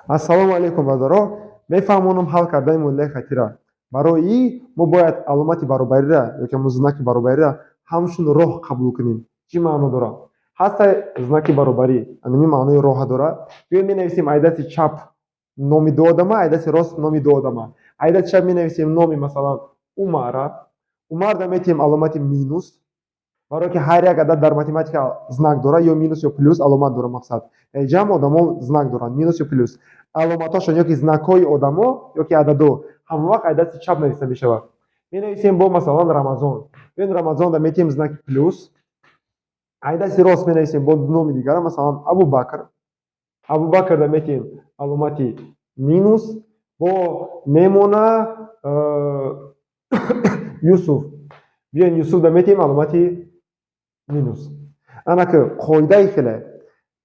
Ассалому алайкум, бародаро. Мефаҳмонам ҳал кардани муодилаи хаттира. Барои мо бояд аломати баробарира ёки ҳамун знаки баробарира ҳамчун роҳ қабул кунем. Чӣ маъно дорад? Ҳаста знаки баробарӣ, анами маънои роҳа дорад. Биёем, менависем ай дасти чап номи ду одама, ай дасти рост номи ду одама. Ай дасти чап менависем номи, масалан, Умара. Умарда метиҳем аломати минус, барое ки ҳар як адад дар математика знак дорад, ё минус, ё плюс аломат дорад. Мақсад, ҷамъ одамо знак доранд, минус ё плюс. Аломатҳошон ёки знакҳои одамо ёки ададо ҳамавақт ай дасти чап нависта мешавад. Менависем бо, масалан, Рамазон. Биён, Рамазонда метиҳем знаки плюс. Ай дасти рост менависем бо номи дигара, масалан, Абубакр. Абубакрда метиҳем аломати минус. Бо мемона Юсуф. Биён, Юсуфда метиҳем аломати минус. Анаки қоидаи хеле: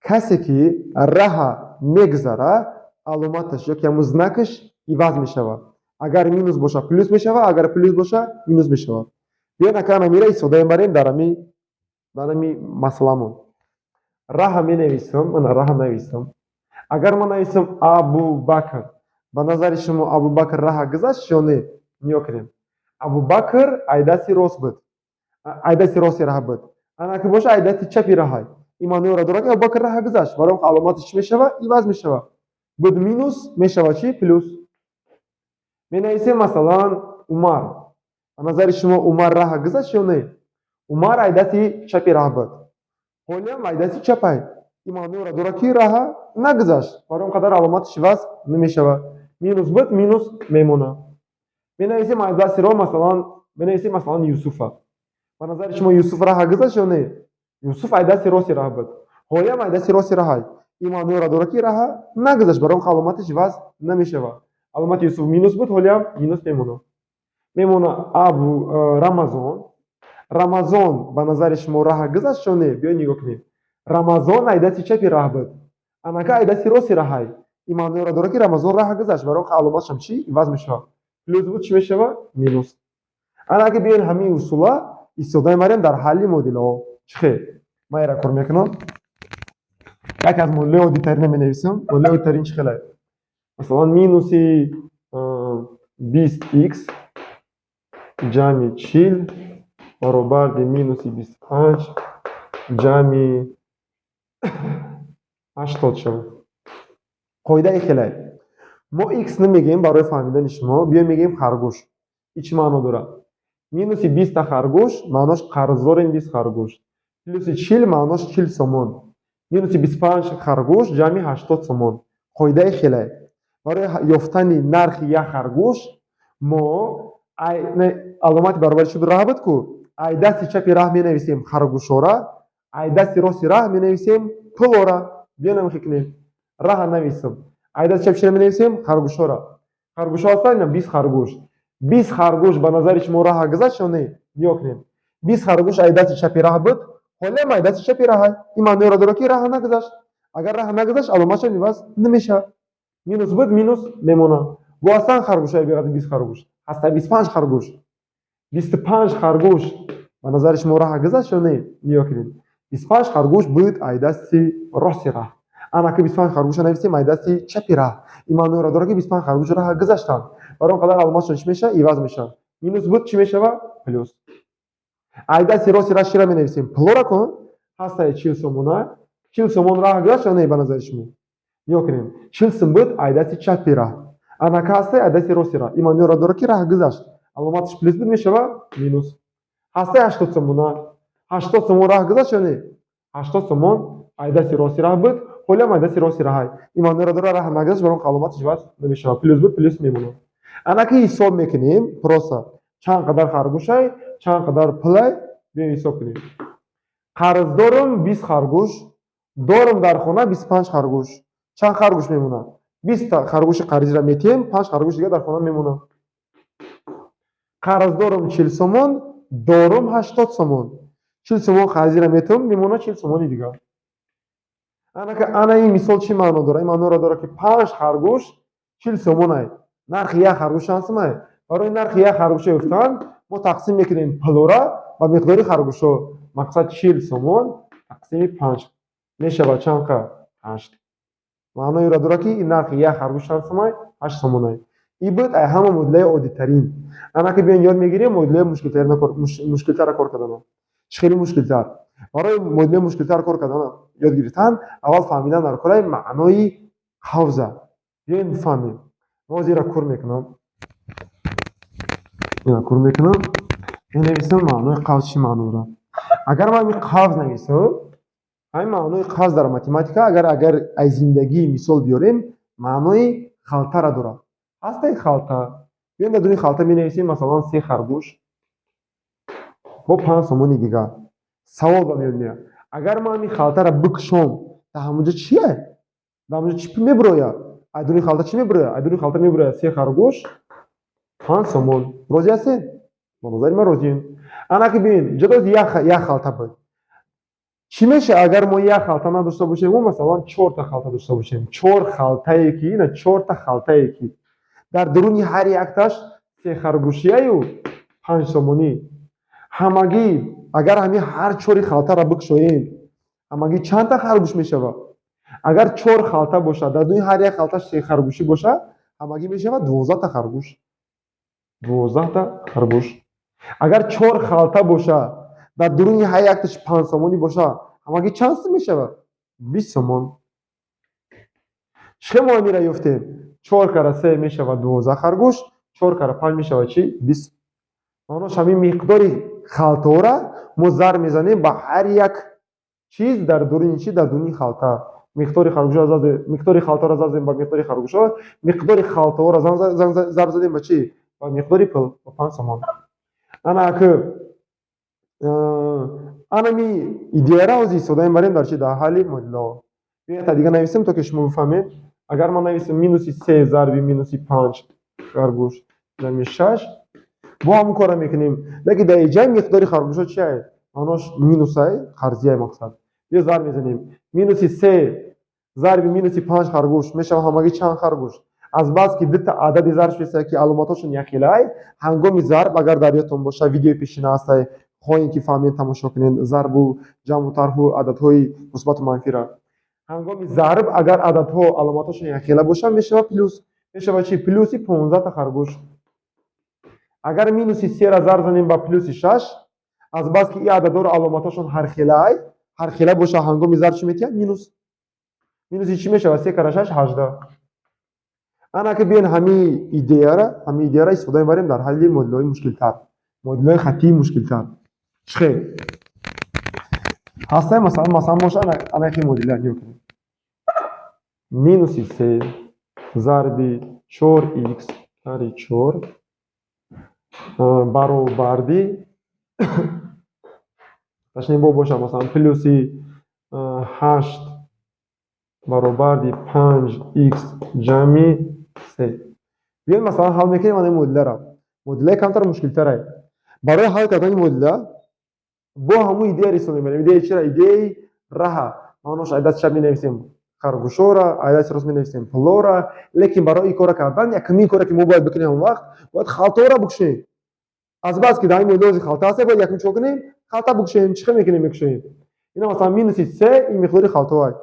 касе ки раҳа мегзара, аломаташ ёки ҳамун знакаш иваз мешавад. Агар минус боша, плюс мешавад, агар плюс боша, минус мешавад. Биён, ака, намира истифода мебарем дар ами масъаламон. Раҳа менависам, ана раҳа нависам. Агар ман нависам Абубакр, ба назари шумо Абубакр раҳа гузашт ё не? Нигоҳ кунем: Абубакр ай дасти рост буд, ай дасти рости раҳа буд. Анаки боша, ай дасти чапи раҳай. Ин маъноеро дорад, ки Абубакр раҳа гузашт. Барои он аломаташ чӣ мешавад? Иваз мешавад. Буд минус, мешавад чӣ? Плюс. Менависем, масалан, Умар. Ба назари шумо Умар раҳа гузашт ё не? Умар ай дасти чапи раҳ буд, ҳолиам ай дасти чапай. Ин маъноеро дорад, ки раҳа нагузашт. Барои он қадар аломаташ иваз намешавад. Минус буд, минус мемонад. Менависем ай дасти рост, масалан, менависем, масалан, Юсуфа. Ба назари шумо Юсуф раҳа гузашт ё не? Юсуф ай дасти рости раҳ буд, ҳолиам ай дасти рости раҳай. Ин маъноеро дорад, ки раҳа нагузашт. Барои он аломаташ иваз намешавад. Аломати Юсуф минус буд, ҳолиам минус мемонад. Мемонад абу Рамазон. Рамазон ба назари шумо раҳа гузашт ё не? Биёед, нигоҳ кунем: Рамазон ай дасти чапи раҳ буд, анака ай дасти рости раҳай. Ин маъноеро дорад, ки Рамазон раҳа гузашт. Барои он аломаташам чӣ? Иваз мешавад. Плюс буд, чӣ мешавад? Минус. Анаки биёед, ҳамин усула истифода мебарем дар ҳалли муодилаҳо. Чӣ хел? Ман ира кор мекунам. Яке аз муодилаи оддитарина менависам. Муодилаи оддитарин чӣ хеле? Масалан, минуси 20 икс ҷамъи 40 баробарди минуси 25 ҷамъи 80 шавад. Қоидаи хеле: мо икс намегӯем. Барои фаҳмидани шумо биёем, мегӯем харгӯш. Ин чӣ маъно дорад? Минуси 20-та харгӯш маънош қарздорем 20 харгӯш, плюси 40 маънош 40 сомон, минуси 25 харгӯш ҷамъи 80 сомон. Қоидаи хеле: барои ёфтани нархи як харгӯш мо аломати баробари шуд, раҳ буд ку, ай дасти чапи раҳ менависем харгӯшора, ай дасти рости раҳ менависем пулора. Биё, намехе кунем. Раҳа нависам. Ай дасти чап чира менависем? Харгӯшора. Харгӯшо ҳастанд, 20 харгӯш. 20 харгӯш ба назари шумо раҳа гузашт ё не? Нигоҳ кунем: 20 харгӯш ай дасти чапи раҳ буд, ҳолиам ай дасти чапи раҳа. Ин маъноеро дорад, ки раҳа нагузашт. Агар раҳа нагузашт, аломатшам иваз намешавад. Минус буд, минус мемонад. Бо ҳастанд харгӯшҳои беғази 20 харгӯш? Ҳаста 25 харгӯш. 25 харгӯш ба назари шумо раҳа гузашт ё не? Нигоҳ кунед: 25 харгӯш буд ай дасти рости раҳ, анаки 25 харгӯша нависем ай дасти чапи раҳ. Ин маъноеро дорад, ки 25 харгӯш раҳа гузаштанд. Барои он қадар аломатшон чӣ мешавад? Иваз мешавад. Минус буд, чӣ мешавад? Плюс. Ай дасти рости раҳ чира менависем? Пулора кун. Ҳастае 40 сомона. 40 сомон раҳа гузашт ё не ба назари шумо? Нигоҳ кунем: 40 сум буд ай дасти чапи раҳ, анака ҳастае ай дасти рости раҳ. Ин маъноеро дорад, ки раҳ гузашт. Аломаташ плюс буд, мешавад минус. Ҳастаи 80 сомона. 80 сомон раҳ гузашт ё не? 80 сомон ай дасти рости раҳ буд, ҳолиам ай дасти рости раҳай. Ин маъноеро дорад, раҳ нагузашт. Барои он аломаташ иваз намешавад. Плюс буд, плюс мемонад. Анаки ҳисоб мекунем просто: чанд қадар харгӯшай, чанд қадар пулай. Биёем, ҳисоб кунем. Қарздорум 20 харгӯш, дорум дар хона 25 харгӯш. Чанд харгӯш мемонад? 20-та харгӯши қарзиро метиҳем, панҷ харгӯши дигар дар хона мемонад. Қарздорум 40 сомон, дорум 80 сомон. 40 сомон қарзиро метиҳам, мемонад 40 сомони дигар. Анака ана ин мисол чӣ маъно дорад? Ин маъноро дорад, ки панҷ харгӯш 40 сомонай. Нархи як харгӯш чанд сомай? Барои нархи як харгӯша ёфтан мо тақсим мекунем пулора ба миқдори харгӯшҳо. Мақсад, 40 сомон тақсими панҷ мешавад чанд қа? Ҳашт. Маънои ӯро дорад, ки ин нархи як харгӯш чанд сомай? 8 сомонай. И буд ай ҳама муодилаи оддитарин. Ана ки биён ёд мегирем муодилаи мушкилтара кор кардана. Чӣ хеле мушкилтар? Барои муодилаи мушкилтар кор кардана ёд гирифтан, аввал фаҳмидан дар кораи маънои қавза. Биёем бифаҳмем. Мо зира кур мекунам. Ина кур мекунам. Менависам маънои қавз чӣ маъно дорад. Агар ман ин қавз нависам, ҳамин маънои қавз дар математика, агар аз зиндагӣ мисол биёрем, маънои халтара дорад. Ҳастаи халта. Биёем дар дуни халта менависем, масалан, се харгӯш бо 5 сомони дигар. Савол ба миён меояд. Агар ман ҳамин халтара бикушом, дар ҳамонҷо чие? Дар ҳамонҷо чӣ мебирояд? Аз дуни халта чӣ мебирояд? Аз дуни халта мебирояд се харгӯш, 5 сомон. Розӣ ҳастед? Ба назари ман розием. Ана ки бибин, инҷо доз як халта буд. Чӣ мешавад, агар мо як халта надошта бошем, мо масалан чорта халта дошта бошем? Чор халтае ки, ина чорта халтае ки дар дуруни ҳар якташ се харгӯшияю 5 сомонӣ. Ҳамагӣ агар ҳамин ҳар чори халтаро бикушоем, ҳамагӣ чандта харгӯш мешавад? Агар чор халта бошад, дар дуруни ҳар як халташ се харгӯшӣ бошад, ҳамагӣ мешавад 12та харгӯш. 12та харгӯш. Агар чор халта бошад, дар дуруни ҳар якташ 5 сомонӣ бошад, ҳамагӣ чанд сум мешавад? 20 сомон. Чӣ мо амира ёфтем? 4 кара 3 мешавад 12 харгӯш, 4 кара 5 мешавад чӣ? 20. Маънош ҳамин миқдори халтаҳоро мо зарб мезанем ба ҳар як чиз дар дуруни чӣ? Дар дуруни халта. Миқдори харгӯшҳоро зарб задем, миқдори халтаҳоро зарб задем ба миқдори харгӯшҳо, миқдори халтаҳоро зарб задем ба чӣ? Ба миқдори пул, ба 5 сомон. Ана ки анами идеяро ҳозир истифода мебарем дар чӣ? Дар ҳалли муодилаҳо. Биёед та дига нависем, то ки шумо бифаҳмед. Агар ман нависам минуси се зарби минуси 5 харгӯш ҷамъи 6, бо ҳамон корро мекунем. Лекин дар иҷаи миқдори харгӯшҳо чи ай? Маънош минусай, қарзияй мақсад. Биё зарб мезанем. Минуси се зарби минуси 5 харгӯш мешавад ҳамагӣ чанд харгӯш? Аз бас ки дута адади зарб шудааст, ки аломатҳошон якхелай, ҳангоми зарб, агар дар ёдтон бошад, видеои пешина ҳастай, хоҳем ки фаҳмед, тамошо кунед, зарбу ҷамъу тарҳу ададҳои мусбату манфиро. Ҳангоми зарб агар ададҳо аломатҳошон якхела бошанд, мешавад плюс. Мешавад чӣ? Плюси 15та харгӯш. Агар минуси сера зарб занем ба плюси 6, аз бас ки ин ададҳоро аломатҳошон ҳархелай, ҳархела бошад, ҳангоми зарб чӣ метиҳад? Минус. Минуси чӣ мешавад? Се кара 6 18. Ана ки биён ҳамин идеяра истифода мебарем дар ҳалли муодилаҳои мушкилтар, муодилаҳои хаттии мушкилтар. Чӣ хел? Ҳастае, масалан боша ана яке муодила, нигоҳ кунед. Минуси се зарби чор икс тари чор баробарди, точнее, бо боша, масалан, плюси 8 баробарди 5 икс ҷамъи се. Биёед, масалан, ҳал мекунем ана муодиларо. Муодилаи камтар мушкилтарае. Барои ҳал кардани муодила бо ҳамун идея истифода мебарем. Идеяи чира? Идеяи раҳа. Маънош ай дасти чап менависем харгӯшҳоро, ай дасти рост менависем пулҳоро. Лекин барои ин корро кардан якумин коре ки мо бояд бикунем, он вақт бояд халтаҳоро бикушем. Аз бас ки дар ин муодила халта ҳаст, бояд якум чико кунем? Халта бикушем. Чӣ хел мекунем, мекушем? Ина, масалан, минуси се, ин миқдори халтаҳоай.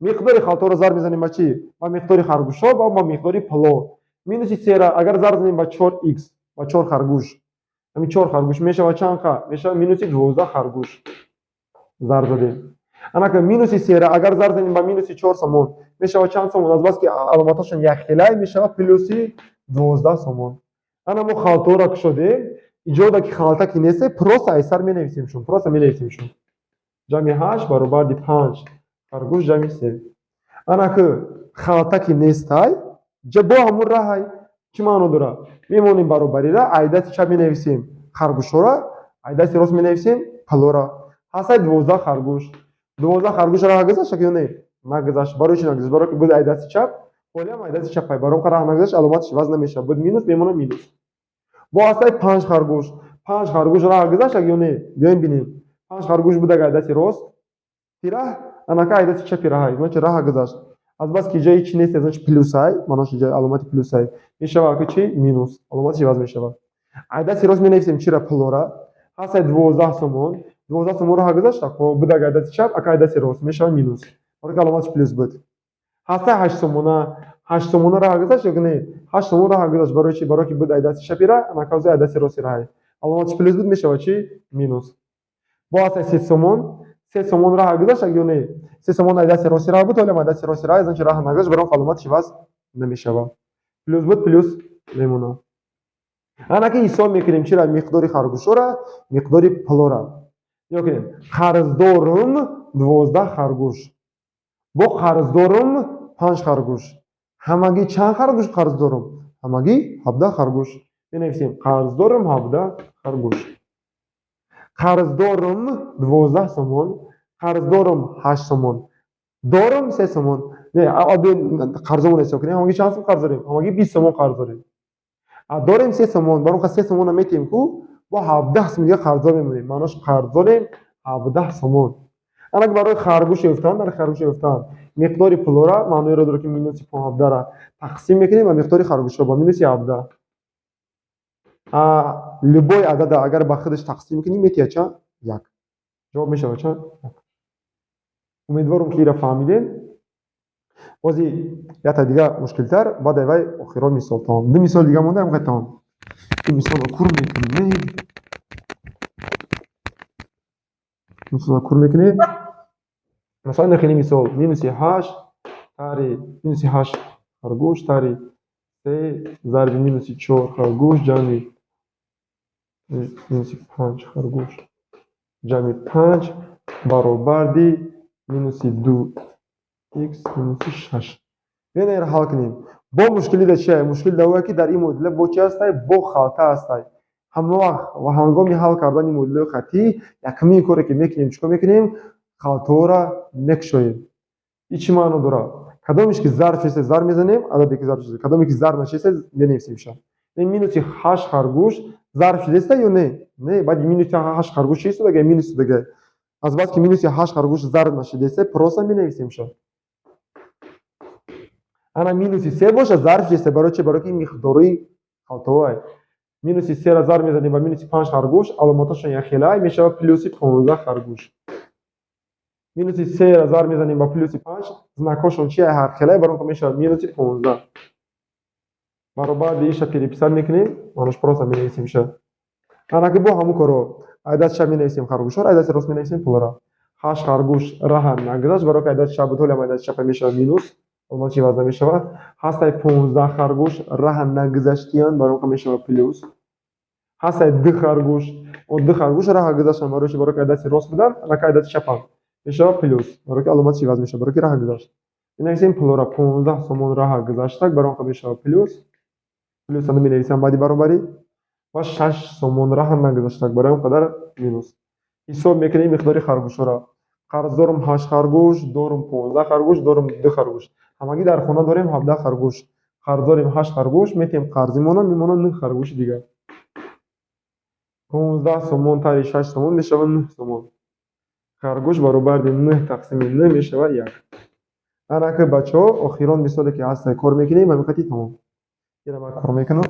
Миқдори халтаҳоро зарб мезанем ба чӣ? Ба миқдори харгӯшҳо ва ба миқдори пулҳо. Минуси сера агар зарб занем ба чор икс, ба чор харгӯш, ҳамин чор харгӯш мешавад чанд қа? Мешавад минуси 12 харгӯш зарб задем. Анака минуси сера агар зарб занем ба минуси 4 сомон, мешавад чанд сомон? Аз бас ки аломатҳошон якхелай, мешавад плюси 12 сомон. Ана мо халтаҳоро кушодем. Иҷода ки халта ки несте, просто айсар менависемшон, просто менависемшон. Ҷамъи 8 баробарди 5 харгӯш ҷамъи се. Ана ки халта ки нестай, ҷа бо ҳамун раҳай. Чӣ маъно дорад? Мемонем баробарира, ай дасти чап менависем харгӯшҳоро, ай дасти рост менависем пулҳоро. Ҳастай 12 харгӯш. 12 харгӯш раҳ гузашта ки ё не? Нагузашт. Барои чӣ нагузашт? Барои ки буд ай дасти чап, ҳолиам ай дасти чапай. Барои раҳ нагузашт, аломаташ иваз намешавад. Буд минус, мемонад минус. Бо ҳастай панҷ харгӯш. Панҷ харгӯш раҳ гузашта ё не? Биёем бинем. Панҷ харгӯш буд ай дасти рост тираҳ, анака ай дасти чапи раҳай, значит, раҳ гузашт. Аз бас ки ҷои чӣ нест, значит, плюсай, маънош ҷои аломати плюсай. Мешавад ки чӣ? Минус. Аломаташ иваз мешавад. Ай дасти рост менависем чира? Пулора. Ҳастай 12 сомон. 12 сомон раҳ гузашта, хоб буд ай дасти чап, ака ай дасти рост мешавад минус. Барои ки аломаташ плюс буд. Ҳаста 8 сомона, 8 сомона раҳ гузашт ё не? 8 сомон раҳ гузашт. Барои чи? Барои ки буд ай дасти чапи раҳ, анака ай дасти рости раҳ. Аломатиш плюс буд, мешавад чи? Минус. Бо ҳаста 3 сомон, 3 сомон раҳ гузашт ё не? 3 сомон ай дасти рости раҳ буд, ҳоло ай дасти рости раҳ, значит раҳ нагузашт, барои аломатиш иваз намешавад. Плюс буд, плюс мемонад. Анаки ҳисоб мекунем чира? Миқдори харгӯшҳоро, миқдори пулора. Нигоҳ кунем. Қарздорум 12 харгӯш. Бо қарздорум 5 харгӯш. Ҳамагӣ чанд харгӯш қарз дорум? Ҳамагӣ 17 харгӯш. Менависем қарздорум 17 харгӯш. Қарздорум 12 сомон, қарздорум 8 сомон. Дорум 3 сомон. Не, қарзомон ҳисоб кунем. Ҳамагӣ чанд сом қарз дорем? Ҳамагӣ 20 сомон қарз дорем. Дорем 3 сомон, барои 3 сомонро метиҳем ку, бо 17 сом дига қарздор мемонем. Маънош қарз дорем 17 сомон. Анак барои харгӯш ёфтан, дар харгӯш ёфтан миқдори пулора маъноеро дорад, ки минуси 17-ра тақсим мекунем ва миқдори харгӯшро ба минуси 17. Любой адада агар ба худаш тақсим кунем, метиҳад чанд? 1. Ҷавоб мешавад чанд? 1. Умедворам, ки инро фаҳмидем. Бози якта дига мушкилтар, баъд вай охирон мисол тамом. Ду мисол дига монда, ҳам тамом. Ин мисолро кур мекунем. Мисолро кур мекунем. Масалан, хеле мисол минуси 8 тари минуси 8 харгӯш тари 3 зарби минуси 4 харгӯш ҷамъи минуси 5 харгӯш ҷамъи 5 баробарди минуси 2 х минуси 6. Биёед инро ҳал кунем. Бо мушкили дар чия? Мушкил дар ое, ки дар ин муодила бо чи ҳастай? Бо халта ҳастай. Ҳама вақт ва ҳангоми ҳал кардани муодилаи хаттӣ якумин коре, ки мекунем, чӣ кор мекунем? Халтаҳоро мекушоем. Ин чӣ маъно дорад? Кадомеш ки зарб шудааст, зарб мезанем, ададе ки зарб шудааст. Кадоме ки зарб нашудааст, менависемша. Ин минуси 8 харгӯш зарб шудааст ё не? Не, баъд минуси 8 харгӯш чист дага? Минус дага. Аз бас ки минуси 8 харгӯш зарб нашудааст, просто менависемша. Ана минуси 3 боша, зарб шудааст. Барои чи? Барои ки миқдори халтаҳоай. Минуси 3-ра зарб мезанем ба минуси 5 харгӯш, аломаташон якхелаай, мешавад плюси 15 харгӯш. Минуси 3-ра зарб мезанем ба плюси 5, знакҳошон чи ҳархелаай, барои он мешавад минуси 15. Баробар иша переписать мекунем, маънош просто менависемша. Анаки бо ҳамун коро ай дасти чап менависем харгӯшҳоро, ай дасти рост менависем пулора. 8 харгӯш раҳа нагузашт, барои ки ай дасти чап буд, ҳоло ай дасти чапа мешавад минус, аломаташ иваз намешавад. Ҳастай 15 харгӯш раҳа нагузаштиянд, барои он мешавад плюс. Ҳастай 2 харгӯш, он 2 харгӯш раҳа гузаштанд, барои чи? Барои ки ай дасти рост буданд, анака ай дасти чапанд. Мешавад плюс, барои ки аломаташ иваз мешавад, барои ки раҳа гузашт. Менависем пулора 15 сомон раҳа гузаштак, барои он мешавад плюс. Плюс ана менависам баъди баробарӣ ва 6 сомон раҳа нагузаштак, барои он қадар минус. Ҳисоб мекунем миқдори харгӯшҳоро. Қарз дорум 8 харгӯш, дорум 15 харгӯш, дорум 2 харгӯш. Ҳамагӣ дар хона дорем 17 харгӯш. Қарз дорем 8 харгӯш, метиҳем қарзи монад, мемонад 9 харгӯши дигар. 15 сомон тари 6 сомон мешавад 9 сомон. Харгӯш баробарди 9 тақсими 9 мешавад 1. Анаки бачаҳо, охирон мисоле ки ҳаст кор мекунем, ҳамин қати тамом. Инро ман кор мекунам.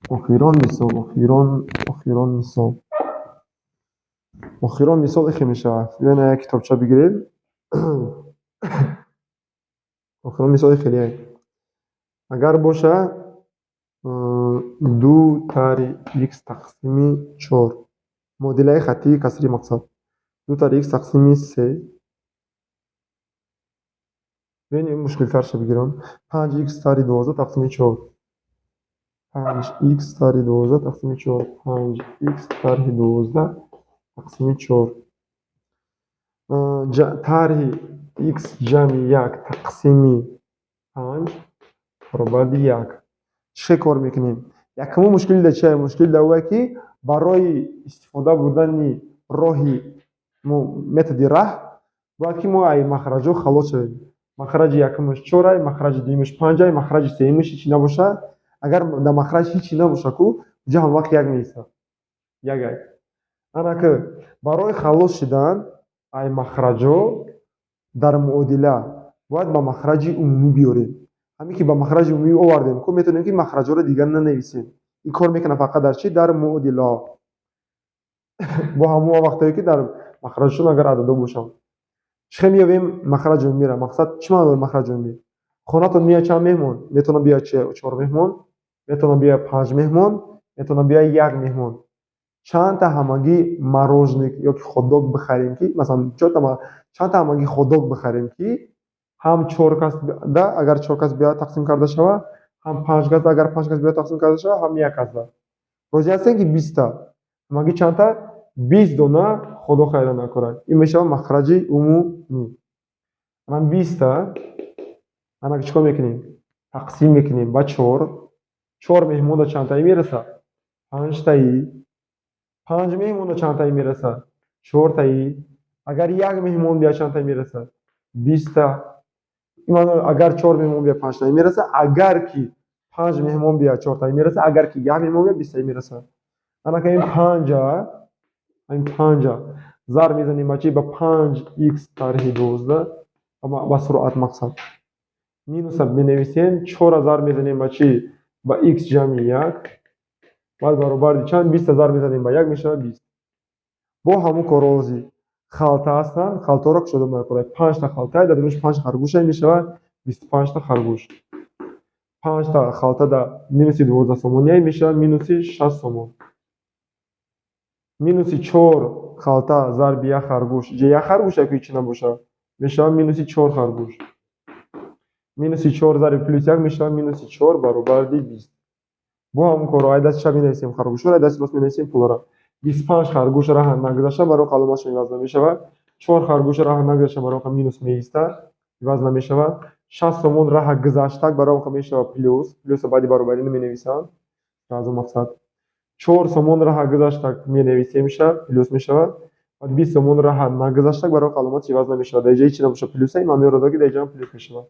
Охирон мисол, охирон мисол. Охирон мисол ихе мешавад. Биёед як китобча бигирем. Охирон мисол хеле. Агар боша 2 тари х тақсими 4. Муодилаи хаттии касри мақсад. 2 тари х тақсими 3. Биёед ин мушкилтарша бигирам. 5 х тари 12 тақсими 4. 5 х тари 12 тақсими 4. 5 х тари 12 тақсими 4. Тарҳи х ҷамъи 1 тақсими 5 баробарди 1. Чӣ кор мекунем? Якуму мушкили дар чия? Мушкили дар ое, ки барои истифода бурдани роҳи методи раҳ бояд ки мо ай махраҷҳо халос шавем. Махраҷи якумаш 4, махраҷи дуюмаш 5, махраҷи сеюмаш ҳечи набоша. Агар дар махраҷ ҳечи набоша ку, уҷа ҳам вақт 1 меистад. 1 ай. Анаки барои халос шудан ай махраҷҳо дар муодила бояд ба махраҷи умумӣ биёрем. Ҳамин ки ба махраҷи умумӣ овардем, ку метавонем ки махраҷҳоро дигар нанависем. Ин кор мекунад фақат дар чи? Дар муодилаҳо. Бо ҳамон вақтҳое ки дар махраҷшон агар ададо бошанд. Чӣ хел меёбем махраҷи умумиро? Мақсад чӣ маъно дорад махраҷи умумӣ? Хонатон меяд чанд меҳмон? Метавонад биёяд чор меҳмон, метавонад биёяд панҷ меҳмон, метавонад биёяд як меҳмон. Чандта ҳамагӣ мороженое ёки хот-дог бихарем, ки масалан чандта ҳамагӣ хот-дог бихарем, ки ҳам чор кас да, агар чор кас биёяд, тақсим карда шавад, ҳам панҷ кас, агар панҷ кас биёяд, тақсим карда шавад, ҳам як кас да. Розӣ ҳастем, ки 20-та. Ҳамагӣ чандта? 20 дона хот-дог харида накорад. Ин мешавад махраҷи умумӣ. Ана 20-та, ана чӣ кор мекунем? Тақсим мекунем ба чор. Чор меҳмонда чандтаи мерасад? Панҷтаи. Панҷ меҳмонда чандтаи мерасад? Чортаи. Агар як меҳмон биёяд, чандтаи мерасад? 20-та. Агар чор меҳмон биёяд, панҷтаи мерасад, агар ки панҷ меҳмон биёяд, чортаи мерасад, агар ки як меҳмон биёяд, 20-таи мерасад. Анака ин панҷа зарб мезанем ба чи? Ба панҷ икс тарҳи 12, ба суръат. Мақсад, минуса менависем, чора зарб мезанем ба чи? Ба икс ҷамъи як. Баъд баробари чанд? 20-та зарб мезанем ба як, мешавад 20. Бо ҳамун короози халта ҳастанд, халтаҳоро кушода мекунад. Панҷта халта, дар дунаш панҷ харгӯша, мешавад 25-та харгӯш. Панҷта халта да минуси 12 сомония, мешавад минуси 60 сомон. Минуси чор халта зарби як харгӯш, иҷа як харгӯш яку чӣ набошад, мешавад минуси чор харгӯш. Минуси чор зарби плюс як мешавад минуси чор, баробари 20. Бо ҳамун корро ай дасти чап менависем харгӯшҳоро, ай дасти рост менависем пулҳоро. 25 харгӯш раҳа нагузашта, барои аломатшон иваз намешавад. Чор харгӯш раҳа нагузашта, барои минус меистад, иваз намешавад. 60 сомон раҳа гузаштак, барои мешавад плюс, плюса баъди баробарӣ менависам сразу. Мақсад, 4 сомон раҳа гузаштак, менависемша, плюс мешавад. Баъд 20 сомон раҳа нагузаштак, барои аломатш иваз намешавад. Дар иҷа ҳечи набошад, плюса, ин маъноеро дорад, ки дар иҷаам плюс мешавад.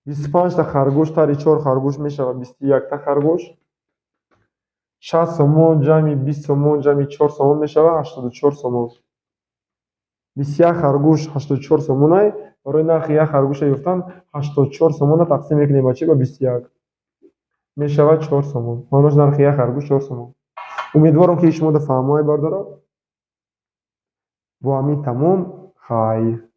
25-та харгӯш тари чор харгӯш мешавад 21-та харгӯш. 60 сомон ҷамъи 20 сомон ҷамъи 4 сомон мешавад 84 сомон. 21 харгӯш 84 сомонай. Барои нархи як харгӯша ёфтан, 84 сомонро тақсим мекунем ба чи? Ба 21, мешавад 4 сомон. Маънош, нархи як харгӯш 4 сомон. Умедворам, ки шумо фаҳмоед, бародаро. Бо ҳамин тамом, хайр.